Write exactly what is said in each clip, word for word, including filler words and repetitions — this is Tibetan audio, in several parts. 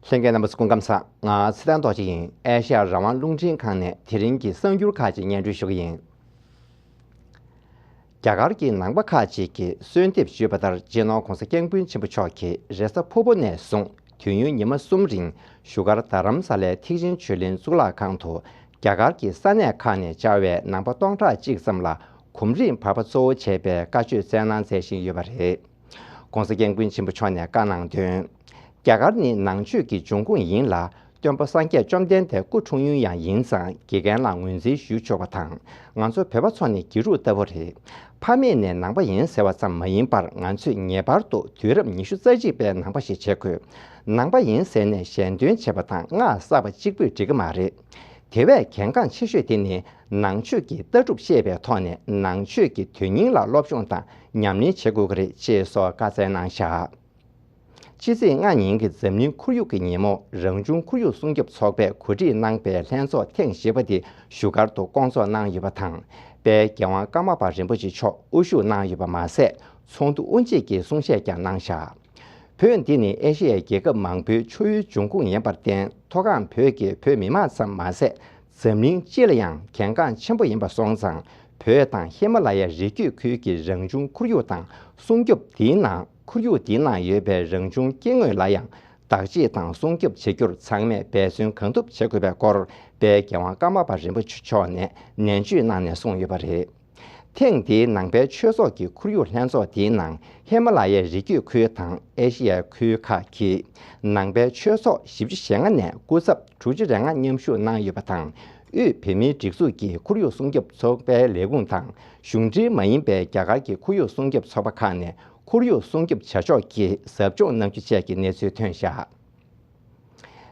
ལྷན་རྒྱས་རྣམ་པ་ཚོ་སྐུ་ཁམས་བཟང་། ང་ཚེ་བརྟན་རྡོ་རྗེ་ཡིན། ཨེ་ཤེ་ཡ་རང་དབང་རླུང་འཕྲིན་ཁང་ནས་དེ་རིང་གི་གསར་འགྱུར་ཁག་ཅིག་སྙན་སྒྲོན་ཞུ་གི་ཡིན། རྒྱ་གར་གྱི་ནང་པ་ཁག་ཅིག་གིས་གསོལ་འདེབས་ཞུས་པ་ལྟར། སྤྱི་ནོར་༧གོང་ས་༧སྐྱབས་མགོན་ཆེན་པོ་མཆོག་གིས་རེས་གཟའ་ཕུར་བུ་ནས་བཟུང་དུས་ཡུན་ཉི་མ་གསུམ་རིང་བཞུགས་སྒར་རྡ་རམ་ས་ལའི་ཐེག་ཆེན་ཆོས་གླིང་གཙུག་ལག་ཁང་དུ། རྒྱ་གར་གྱི་ས་གནས་ཁག་ནས་བཅར་བའི་ནང་པ་སྟོང་ཕྲག་གཅིག་ཙམ་ལ་གོམ་རིམ་བར་པ་གཙོ་བོ་བྱས་པའི་བཀའ་ཆོས་སྩལ་གནང་མཛད་བཞིན་ཡོད་པ་རེད། ྋགོང་ས་ྋསྐྱབས་མགོན་ཆེན་པོ་མཆོག་ནས་བཀའ་གནང་དོན། རྒྱ་གར་ནི་ནང་ཆོས་ཀྱི་འབྱུང་ཁུངས་ཡིན་ལ། སྟོན་པ་སངས་རྒྱས་བཅོམ་ལྡན་འདས་སྐུ་འཁྲུངས་ཡུལ་ཡང་ཡིན་ཙང་། དགེ་རྒན་ལ་ངོས་འཛིན་ཞུ་ཆོག་པ་དང་། ང་ཚོ་བོད་པ་ཚོ་ནི་དགེ་ཕྲུག་ལྟ་བུ་རེད། ཕ་མེས་ནས་ནང་པ་ཡིན་ཟེར་བ་ཙམ་མ་ཡིན་པར། ང་ཚོས་ངེས་པར་དུ་དུས་རབས་ཉི་ཤུ་རྩ་གཅིག་པའི་ནང་པ་ཞིག་བྱེད་དགོས། ནང་པ་ཡིན་ཟེར་ནས་ཞལ་འདོན་བྱེད་པ་དང་སྔགས་བསགས་པ་གཅིག་པུས་འགྲིག་གི་མ་རེད། དེ་བས་གལ་འགངས་ཆེ་ཤོས་དེ་ནི། ནང་ཆོས་ཀྱི་ལྟ་གྲུབ་ཤེས་པའི་ཐོག་ནས་ནང་ཆོས་ཀྱི་དོན་སྙིང་ལ་སློབ་སྦྱོང་དང་ཉམས་ལེན་བྱེད་དགོས་ཀྱི་རེད། ཅེས་སོགས་བཀའ་སྩལ་གནང་བཞག་ཕྱི་ཚེས་ལྔ་ཉིན་གྱི་འཛམ་གླིང་ཁོར་ཡུག་གི་ཉིན་མོ། རང་བྱུང་ཁོར་ཡུག་སྲུང་སྐྱོབ་ཚོགས་པས་གོ་སྒྲིག་གནང་པའི་ལྷན་ཚོགས་ཐེངས་བཞི་པ་དེ་བཞུགས་སྒར་དུ་བསྐོང་ཚོགས་གནང་ཡོད་པ་དང་། དཔལ་རྒྱལ་དབང་ཀརྨ་པ་རིན་པོ་ཆེ་མཆོག་དབུ་བཞུགས་གནང་ཡོད་པ་མ་ཟད། ཚོགས་འདུ་དབུ་འབྱེད་ཀྱི་གསུང་བཤད་ཀྱང་གནང་བཞག་བོད་འདི་ནི་ཨེ་ཤེ་ཡའི་རྒྱལ་ཁབ་མང་པོའི་ཆུ་ཡུལ་འབྱུང་ཁུངས་ཡིན་པར་བརྟེན། མཐོ་སྒང་བོད་ཀྱི་བོད་མི་མང་ཙམ་མ་ཟད། འཛམ་གླིང་སྤྱི་ལ་ཡང་གལ་འགངས་ཆེན་པོ་ཡིན་པ་སོང་ཙང་། བོད་དང་ཧི་མ་ལ་ཡའི་རི་རྒྱུད་ཁུལ་གྱི་རང་བྱུང་ཁོར་ཡུག་དང་སྲུང་སྐྱོབ། དེའི་ནང་ཁོར་ཡུག་དེའི་ནང་ཡོད་པའི་རང་བྱུང་སྐྱེ་དངོས་ལ་ཡང་བདག་གཅེས་དང་སྲུང་སྐྱོབ་བྱེད་རྒྱུར་ཚང་མས་འབད་བརྩོན་གང་ཐུབ་བྱེད་དགོས་པའི་སྐོར། དཔལ་རྒྱལ་དབང་ཀརྨ་པ་རིན་པོ་ཆེ་མཆོག་ནས་ནན་བརྗོད་གནང་ནས་གསུངས་ཡོད་པ་རེད། ཐེངས་འདིའི་ནང་པའི་ཆོས་ཚོགས་ཀྱི་ཁོར་ཡུག་ལྷན་ཚོགས་འདིའི་ནང་ཧི་མ་ལ་ཡའི་རི་རྒྱུད་ཁུལ་དང་ཨེ་ཤེ་ཡའི་ཁུལ་ཁག་གི་ནང་པའི་ཆོས་ཚོགས་བཞི་བཅུ་ཞེ་ལྔ་ནས་སྐུ་ཚབ་དྲུག་ཅུ་རེ་ལྔ་མཉམ་ཞུགས་གནང་ཡོད་པ་དང་། དབུས་བོད་མིའི་སྒྲིག་འཛུགས་ཀྱི་ཁོར་ཡུག་སྲུང་སྐྱོབ་ཚོགས་པའི་ལས་ཁུངས་དང་། གཞུང་འབྲེལ་མ་ཡིན་པའི་རྒྱ་གར་གྱི་ཁོར་ཡུག་སྲུང་སྐྱོབ་ཚོགས་པ་ཁག་ནས་ཁོར་ཡུག་སྲུང་སྐྱོབ་བྱ་ཕྱོགས་ཀྱི་ཟབ་སྦྱོང་གནང་རྒྱུ་བཅས་ཀྱི་གནས་ཚུལ་ཐོན་བཞག་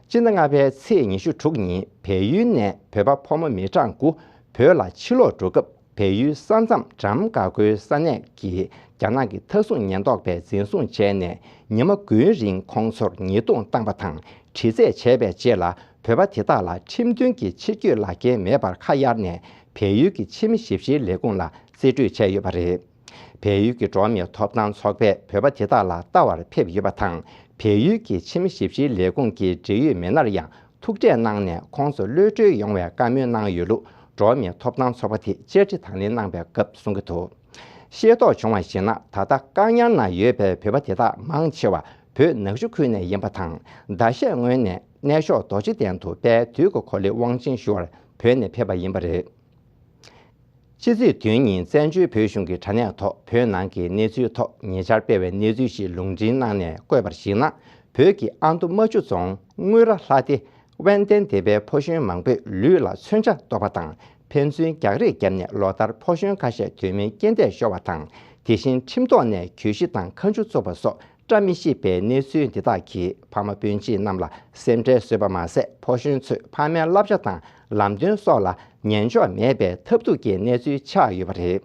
སྤྱི་ཟླ་ལྔ་པའི་ཚེས་ཉི་ཤུ་དྲུག་ཉིན་བལ་ཡུལ་ནས་བོད་པ་ཕོ་མོ་མི་གྲངས་དགུ་བོད་ལ་ཕྱིར་ལོག་འགྲོ་སྐབས། བལ་ཡུལ་ས་མཚམས་འགྲམ་འགག་སྒོའི་ས་གནས་ཀྱི་རྒྱ་ནག་གི་མཐའ་སྲུང་ཉེན་རྟོག་པས་འཛིན་བཟུང་བྱས་ནས། ཉི་མ་དགུའི་རིང་ཁོང་ཚོར་ཉེས་རྡུང་བཏང་པ་དང་། དྲི་རྩད་བྱས་པའི་རྗེས་ལ། བོད་པ་དེ་དག་ལ་ཁྲིམས་མཐུན་གྱི་ཕྱིར་སྐྱོད་ལག་འཁྱེར་མེད་པར་ཁ་གཡར་ནས། བལ་ཡུལ་གྱི་ཕྱི་མི་ཞིབ་བཤེར་ལས་ཁུངས་ལ་རྩིས་སྤྲོད་བྱས་ཡོད་པ་རེད། བལ་ཡུལ་གྱི་འགྲོ་བ་མིའི་ཐོབ་ཐང་ཚོགས་པས་བོད་པ་དེ་དག་ལ་ལྟ་བར་ཕེབས་ཡོད་པ་དང་། བལ་ཡུལ་གྱི་ཕྱི་མི་ཞིབ་བཤེར་ལས་ཁུངས་ཀྱི་འབྲེལ་ཡོད་མི་སྣར་ཡང་ཐུག་འཕྲད་གནང་ནས། ཁོང་ཚོ་གློད་གྲོལ་ཡོང་བའི་བཀའ་མོལ་གནང་ཡོད་ལུགས། འགྲོ་བ་མིའི་ཐོབ་ཐང་ཚོགས་པ་དེས་བཅར་འདྲི་དང་ལེན་གནང་བའི་སྐབས་གསུང་གི་འདུག་ཤེས་རྟོགས་བྱུང་བར་གཞིགས་ན། ད་ལྟ་བཀག་ཉར་ནང་ཡོད་པའི་བོད་པ་དེ་དག་མང་ཆེ་བ་བོད་ནག་ཆུ་ཁུལ་ནས་ཡིན་པ་དང་། ཟླ་ཤས་སྔོན་ནས་གནས་མཆོག་རྡོ་རྗེ་གདན་དུ་དཔལ་དུས་ཀྱི་འཁོར་ལོའི་དབང་ཆེན་ཞུ་བར་བོད་ནས་ཕེབས་པ་ཡིན་པ་རེད། ཕྱི་ཚེས་བདུན་ཉིན་བཙན་བྱོལ་བོད་གཞུང་གི་དྲ་གནས་ཐོག་བོད་ནང་གི་གནས་ཚུལ་ཐོག་ཉེ་ཆར་སྤེལ་བའི་གནས་ཚུལ་ཞིག་ལུང་འདྲེན་གནང་ནས་བཀོད་པར་གཞིགས་ན། བོད་ཀྱི་ཨ་མདོ་རྨ་ཆུ་རྫོང་དངུལ་ར་ལྷ་སྡེ་དབན་ལྡན་སྡེ་པའི་ཕོ་གཞོན་མང་པོས་ལུས་ལ་མཚོན་ཆ་གཏོར་བ་དང་། ཕན་ཚུན་རྒྱག་རེས་བརྒྱབ་ནས་ལོ་ལྟར་ཕོ་གཞོན་ཁ་ཤས་དོན་མེད་རྐྱེན་འདས་ཤོར་བ་དང་། དེ་བཞིན་ཁྲིམས་ཐོག་ནས་གྱོད་གཞི་དང་ཁ་མཆུ་བཙུགས་པ་སོགས་བཀྲ་མི་ཤིས་པའི་གནས་ཚུལ་འདི་དག་གིས་ཕ་མ་སྤུན་མཆེད་རྣམས་ལ་སེམས་ཁྲལ་བཟོས་པ་མ་ཟད། ཕོ་གཞོན་ཚོས་ཕ་མའི་བསླབ་བྱ་དང་ལམ་སྟོན་སོགས་ལ་ཉན་འཇོག་མེད་པའི་ཐབས་སྡུག་གི་གནས་ཚུལ་ཆགས་ཡོད་པ་རེད།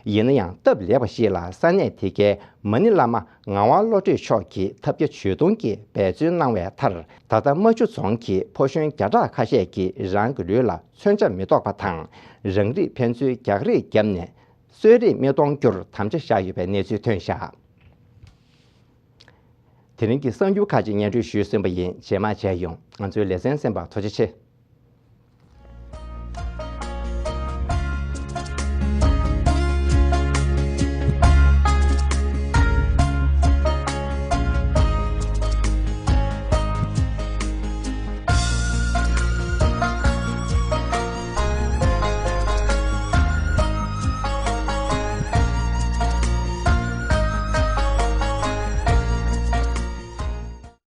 ཡིན་ན་ཡང་སྟབས་ལེགས་པ་ཞིག་ལ་ས་གནས་དེ་གའི་མ་ཎི་བླ་མ་ངག་དབང་བློ་གྲོས་མཆོག་གིས་ཐབས་བརྒྱ་ཇུས་སྟོང་གིས་འབད་བརྩོན་གནང་བའི་མཐར། ད་ལྟ་རྨ་ཆུ་རྫོང་གི་ཕོ་གཞོན་བརྒྱ་ཕྲག་ཁ་ཤས་ཀྱིས་རང་གི་ལུས་ལ་མཚོན་ཆ་མི་གཏོགས་པ་དང་། རང་རིགས་ཕན་ཚུན་རྒྱག་རེས་བརྒྱབ་ནས། གསོད་རེས་མི་གཏོང་རྒྱུར་དམ་བཅའ་བཞག་ཡོད་པའི་གནས་ཚུལ་ཐོན་བཞག་དེ་རིང་གི་གསར་འགྱུར་ཁག་ཅིག་སྙན་སྒྲོན་ཞུས་ཟིན་པ་ཡིན། རྗེས་མ་མཇལ་ཡོང་། ང་ཚོའི་ལེ་ཚན་གསན་པར་ཐུགས་རྗེ་ཆེ།